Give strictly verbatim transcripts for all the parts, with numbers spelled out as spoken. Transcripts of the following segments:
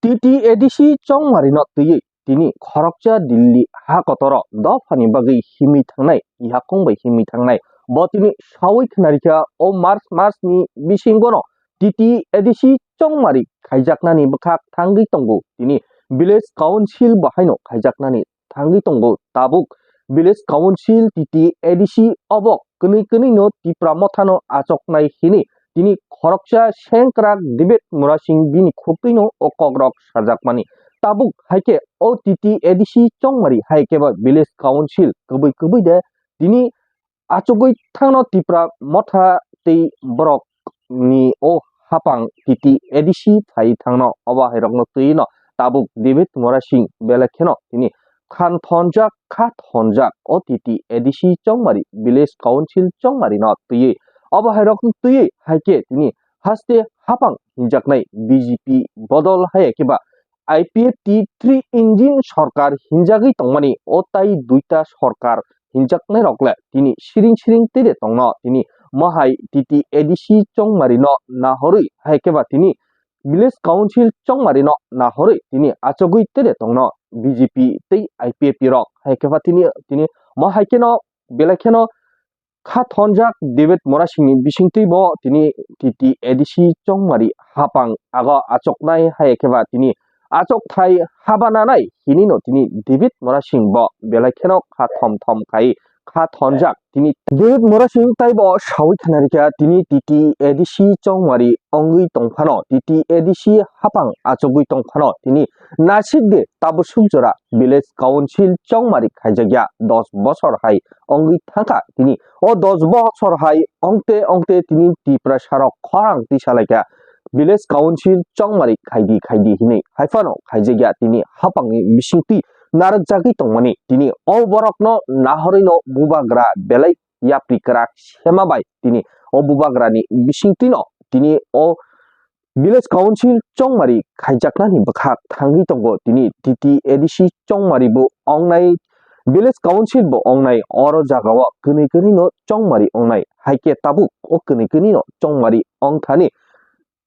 T T A D C chongmarino twiwi tini khoroksa Delhi ha kotoro dophani bagwi himwi thangnai, yakung bai himwi thangnai. Bo tini sawi khwnarikha o March, March ni bisingono T T A D C chongmari khaijaknani bwkhak thangwi tongo. Tini Village Council bo haino khaijaknani thangwi tongo. Tabuk Village Council T T A D C obo kwnwi kwnwino Tipra Mothano achoknai hini tini khoroksa sengkrak David Murasing bini khuktuino o kokrok sajakmani. Tabuk haikhe o T T A D C chongmari haikhe ba Village Council kwbwi kwbwi de tini achugwi thangno Tipra Motha tei borok ni o hapang T T A D C phai thangno obo hairokno twino tabuk David Murasing belai kheno tini khan thonjak, kha thonjak o T T A D C chongmari Village Council chongmari no twiwi obo hairokno twiwi haikhe tini haste hapang hinjaknai B J P bodol hai khe ba I P F T three engine sorkar hinjagwi tongmani o tai duita sorkar hinjaknai rok le tini siring siring tei de tongno tini mohai T T A D C chongmari no nahorwi hai khe ba tini Village Council chongmari no nahorwi tini achugwi tei de tongno B J P tei I P F T rok hai khe ba tini tini mohai kheno belai kheno kha thonjak David Murasingni bisingtwi bo tini T T A D C chongmari hapang ago achoknai hai khe ba tini achokthai haba nanai hinino tini David Murasing bo belai kheno kha thom thom khai kha thonjak tini David Murasing taibo sawi khwnarikha tini T T A D C chongmari ongwi tongphano T T A D C hapang achugwi tongphano tini nasik de tabusuk jora Village Council chongmari khaijakya dos bosor hai ongwi thangkha tini. O dos bosor hai ongte ongte tini Tiprasa rok khorang tisa laikha Village Council chongmari khaidi khaidi hinwi haiphano khaijakya tini hapangni bisingtwi narwkjagwi tongmani. Tini o borokno nahorwino bubagra belai yapri kwrak sema bai tini o bubagrani bisingtwino tini o Village Council chongmari khaijaknani bwkhak thangwi tongo tini T T A D C chongmari bo ongnai Village Council bo ongnai oro jagao kwnwi kwnwi no chongmari ongnai hai khe tabuk o kwnwi kwnwi no chongmari ongthani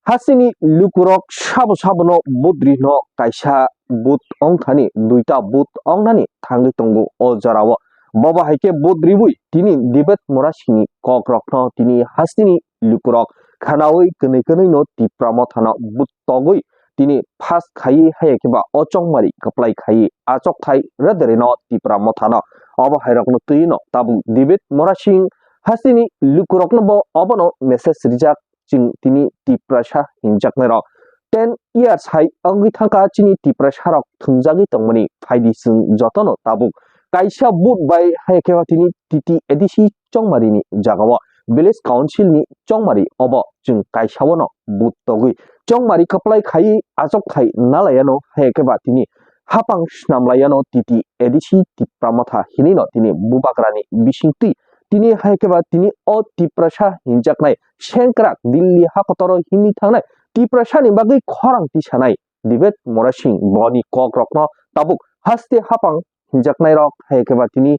hasteni lukurok sabo sabono budri no kaisa but ongthani duita but ongnani thangwi tongo o jorao bobo hai khe budriwi tini David Murasingni kokrokno tini hasteni lukurok khanaui kwnwi kwnwi no Tipra Mothano but togwi tini phas khai hai khe ba o chongmari kwplai khai achokthai redere no Tipra Mothano obo hai rokno twi no tabuk David Murasing hasteni lukurokno bo obono message rijak chwng tini Tiprasa hinjaknai rok ten years hai wngwi thangkha chini Tiprasa rok thwngjagwi tongmani phaidi chwng jotono tabuk kaisa but bai hai khe ba tini T T A D C chongmari ni jagao Village Council ni chongmari obo chwng kaisa o no but togwi chongmari kwplai khai achok khai nalaiano hai khe ba tini hapang snam laiano T T A D C Tipra Motha hinwi no tini bubagrani bisingtwi tini hai khe ba tini o Tiprasa hinjaknai sengkrak Delhi hakotoro himwi thangnai Tiprasa ni bagwi khorang tisanai David Murasing boni kok rokno tabuk haste hapang hinjaknai rok hai khe ba tini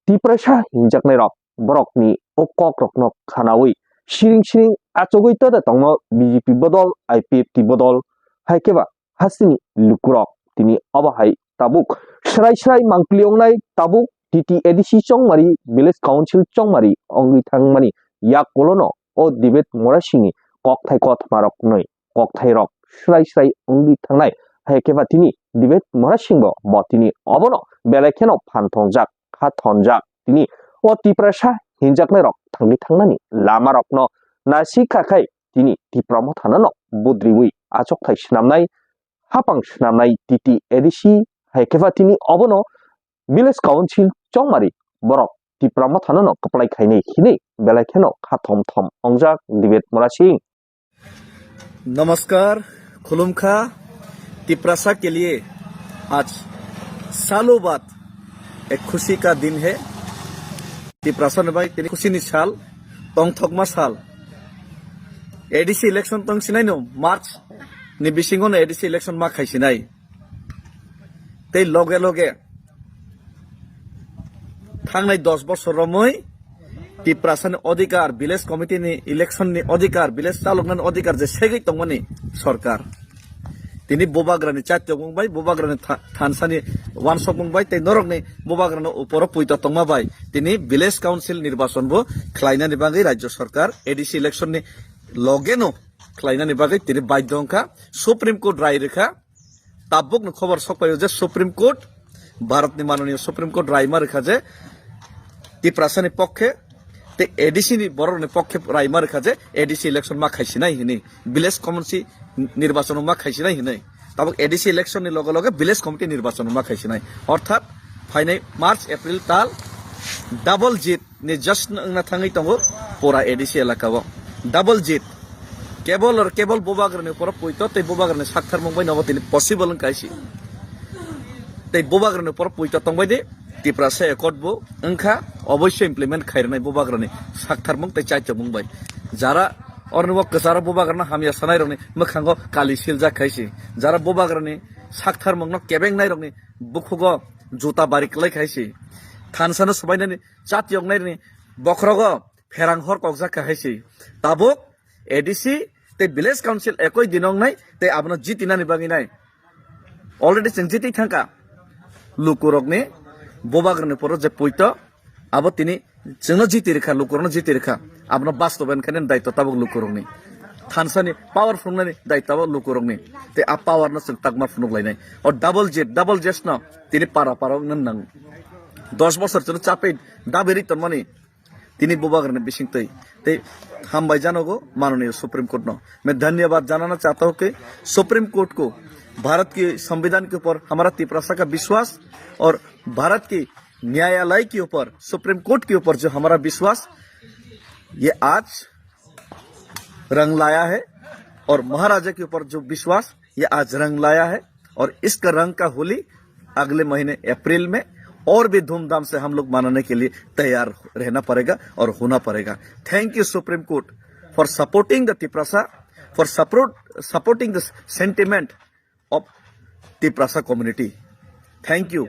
Tiprasa hinjaknai rok borokni o kok rokno khanaui siring siring achugwi tada tongno B J P bodol I P F T bodol hai khe ba hasteni lukurok tini obo hai tabuk srai srai mangpili ongnai tabuk T T A D C chongmari village council chongmari ongwi thangmani yak ulono o David Murasingni kokthai kothoma rok wnwi kokthai rok srai srai wngwi thangnai. Hai khe ba tini David Murasing bo bo tini obono belai kheno phan thongjak, kha thonjak. Tini o Tiprasa hinjaknai rok thangwi thangnani lama rokno naisik kha khai tini Tipra Mothano no budriwi achokthai swnamnai, hapang swnamnai T T A D C. Hai khe ba tini obono village council chongmari borok Tipra Mothano no kwplai khainai hinwi belai kheno kha thom thom ongjak David Murasing. नमस्कार, खुलुमखा। तिप्रासा के लिए आज सालों बाद एक खुशी का दिन है। तिप्रासा ने भाई, tini khusi ni sal, tongthokma sal. A D C election tong sinai no, March ni bisingo no A D C election ma khai sinai. Tei loge loge thangnai dos bosor romwi Tiprasani odhikar, village committee ni election ni odhikar, village chaloknani odhikar je segwi tongmani sorkar. Tini bubagrani chatyokmung bai, bubagrani tha-, thansani wansokmung bai, tei norokni bubagrani uporo puito tongma bai, tini village council nirbachon bo khlainani bagwi Rajya Sarkar A D C election ni logeno khlainani bagwi tini baidhyo wngkha. Supreme Court rai rwkha, tabukni khobor sokpaio je Supreme Court, Bharatni manoniyo Supreme Court raima rwkha je Tiprasani pokkhe tei A D C ni borokni pokkhe raima rwkha je A D C election ma khaisinai hinwi, village community nirbachon ma khaisinai hinwi. Tabuk A D C election ni loge loge village committee nirbachon ma khaisinai. Orthat phainai March, April tal double jit ni just wngna thangwi tongo pura A D C elaka o. Double jit. Kebol or kebol bubagrani uporo puito tei bubagrani saktharmung bai nobo tini possible wngkha isi. Tei bubagrani uporo puito tongbai di Tiprasa Accord bo wngkha, oboisyo implement khairwnai bubagrani saktharmung tei chaitokmung bai. Jara orni o kwcharo bubagrano hamya sanai rokni mwkhango kali siljak khaisi. Jara bubagrani saktharmungno kebengnai rokni bukhugo juta bari kwlai khaisi. Thansano subainani chatyoknaini bokhrogo pherang hor kokjak kha hai se. Tabuk A D C tei village council ekoi din wngnai tei abono jitinani bagwi nai. Already chwng jiti thangkha. Lukurokni bubagrani poro je puito abo tini chwngno jiti rwkha, lukurokno jiti rwkha. Abono bastobayan khainani daityo tabuk lukurokni. Thansani power phunuknani daityo abo lukurokni. Tei a power no chwng takma phunuk lainai. O double jet, double jet no tini para para wngna nang. Dos bosor chwngno chapai dabi ri tonmani. Tini bubagrani bisingtwi tei hambai janogo manoniyo Supreme Court no. मैं धन्यवाद जनाना चाहता हूँ कि supreme court को भारत के संविधान के ऊपर हमारा तिपरासा का विश्वास और भारत की न्यायालय के ऊपर, सुप्रीम कोर्ट के ऊपर जो हमारा विश्वास, ये आज रंग लाया है और महाराजा के ऊपर जो विश्वास, ये आज रंग लाया है और इसका रंग का होली अगले महीने अप्रैल में और भी धूमधाम से हम लोग मनाने के लिए तैयार रहना पड़ेगा और होना पड़ेगा। Thank you Supreme Court for supporting the Tiprasa, for support, supporting the sentiment of Tiprasa community. Thank you.